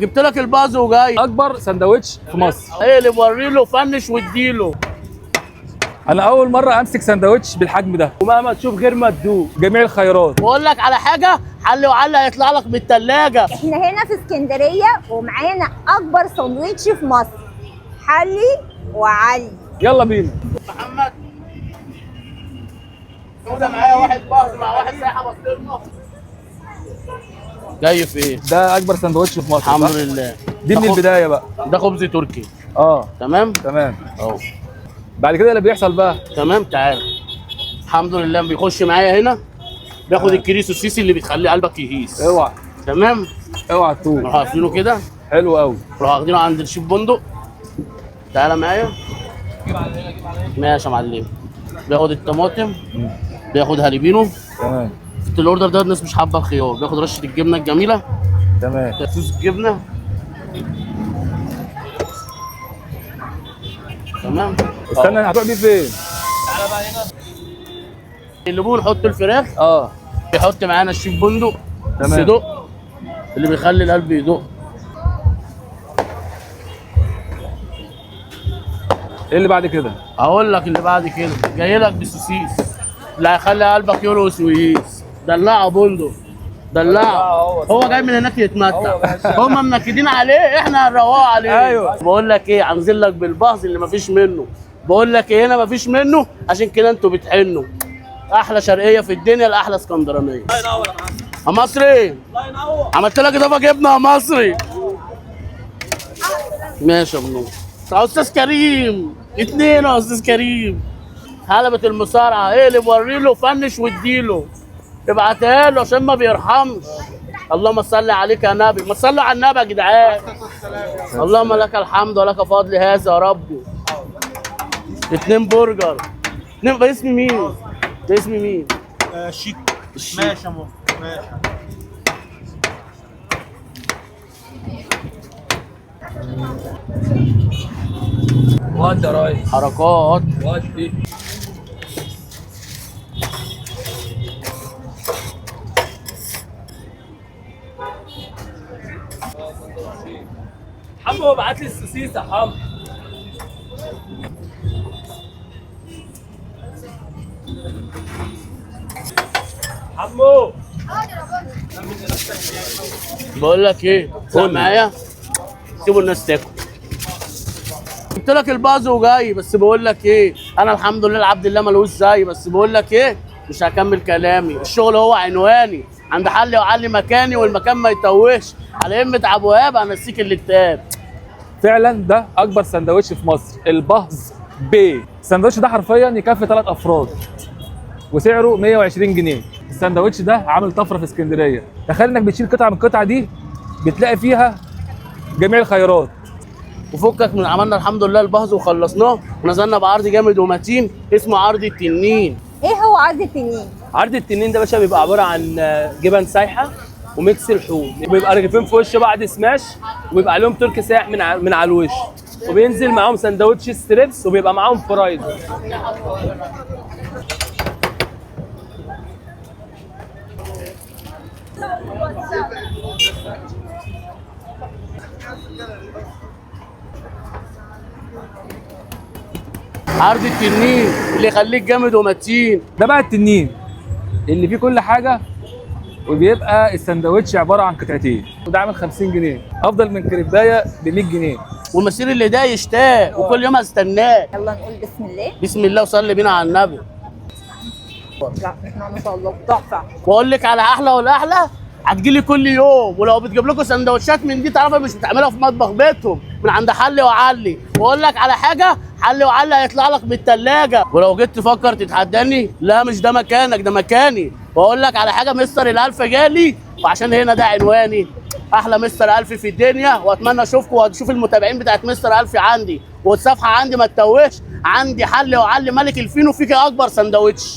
جبت لك البازو وجاي. اكبر سندوتش في مصر. ايه اللي وريله finish واديله. انا اول مرة امسك سندوتش بالحجم ده. ومهما تشوف غير ما تدوق. جميع الخيارات. واقول لك على حاجة، حل وعلي هيطلع لك من الثلاجة. احنا هنا في اسكندرية ومعانا اكبر ساندوتش في مصر، حلي وعلي. يلا بينا. محمد كده معايا واحد باز مع واحد ساحة بسطرمه. جاي في ايه؟ ده اكبر سندوتش في مصر. الحمد صح؟ لله. دي من البداية بقى. ده خبز تركي. اه تمام؟ تمام. اهو بعد كده اللي بيحصل بقى تمام. تعال الحمد لله بيخش معايا هنا، بياخد الكريس السيسي اللي بتخلي قلبك يهيس. اوعى تمام، اوعى تطول. نروح قافلينه كده، حلو قوي. نروح واخدينه عند الشيف بندق. تعالى معايا. ماشي يا معلم. بياخد الطماطم، بياخد هاليبينو. تمام في ال order ده الناس مش حابة الخيار، بياخد رشه الجبنة الجميلة، تمام. صوص الجبنة. تمام. استنى، هتروح بيه فين؟ الليمون، نحط الفراخ. اه بيحط معانا الشيف بندق. تمام. الصدق اللي بيخلي القلب يدق. ايه اللي بعد كده؟ هقول لك اللي بعد كده جاي لك بالسوسيس اللي هيخلي قلبك يرقص ويهيس. دلعه بندق، دلعه. هو جاي من هناك يتمتع، هما منكدين عليه، احنا هنروقه عليه. أيوة. بقول لك ايه، هنزل لك بالبهز اللي مفيش منه. بقول لك ايه، هنا مفيش منه، عشان كده انتوا بتحنوا. احلى شرقية في الدنيا، الاحلى اسكندرانيه. الله ينور يا مصري. الله ينور. عملت لك اضافه جبنه يا مصري. ماشي يا ابو نور. يا استاذ كريم، اتنين يا استاذ كريم. حلبة المصارعة، ايه اللي وريله finish واديله، ابعتها له عشان ما بيرحمش. اللهم صل عليك يا نبي، ما تصلوا على النبي يا جدعان. اللهم لك الحمد ولك فضل هذا يا ربي. اتنين برجر، اتنين. ده اسم مين؟ ده اسم مين؟ شيك. الشيك. ماشي يا مو ماشي. ودي يا ريس. حركات. ودي. حمو ابعت لي السوسيس يا حمو. حمو بقول لك ايه، طلع معايا، سيبوا الناس تاكل. جبت لك البازو وجاي، بس بقول لك ايه، انا الحمد لله العبد الله ملوش زي، بس بقول لك ايه، مش هكمل كلامي، الشغل هو عنواني، عند حلي وعلي مكاني، والمكان ما يتوهش، على همة ابو وهاب هنسيك اللي اتقال. فعلا ده اكبر سندوتش في مصر، البهز بي. السندوتش ده حرفيا يكفي 3 افراد وسعره 120 جنيه. السندوتش ده عامل طفرة في اسكندرية. تخيل انك بتشيل قطعه من القطعة دي بتلاقي فيها جميع الخيارات. وفكك من عملنا الحمد لله البهز وخلصناه، ونزلنا بعرض جامد ومتين اسمه عرض التنين. ايه هو عرض التنين؟ عرض التنين ده يا باشا بيبقى عبارة عن جبن سايحه و mix لحوم، وبيبقى رغيفين في وش بعض سماش، وبيبقى عليهم تركي سايح من على الوش، وبينزل معاهم سندوتش strips، وبيبقى معاهم fries. عرض التنين اللي يخليك جامد ومتين. ده بقى التنين اللي فيه كل حاجة، وبيبقى السندوتش عبارة عن قطعتين، وده عامل 50 جنيه، افضل من كريبايه ب 100 جنيه. والمسير اللي ده يشتاق، وكل يوم هستناه. يلا نقول بسم الله. بسم الله وصلي بينا على النبي. لا احنا ما شاء الله تحفة. واقول لك على احلى والاحلى، هتجيلي كل يوم، ولو بتجيب لكم سندوتشات من دي تعرفها مش بتعملها في مطبخ بيتهم، من عند حلي وعلي. واقول لك على حاجة، حلي وعلي هيطلع لك من الثلاجة، ولو جيت تفكر تتحداني، لا مش ده مكانك، ده مكاني. واقول لك على حاجة، مستر الالف جالي، وعشان هنا ده عنواني. احلى مستر الف في الدنيا، واتمنى اشوفكم واشوف المتابعين بتاعت مستر الف عندي، والصفحة عندي ما تتوهش، عندي حلي وعلي ملك الفينو، فيك اكبر سندوتش.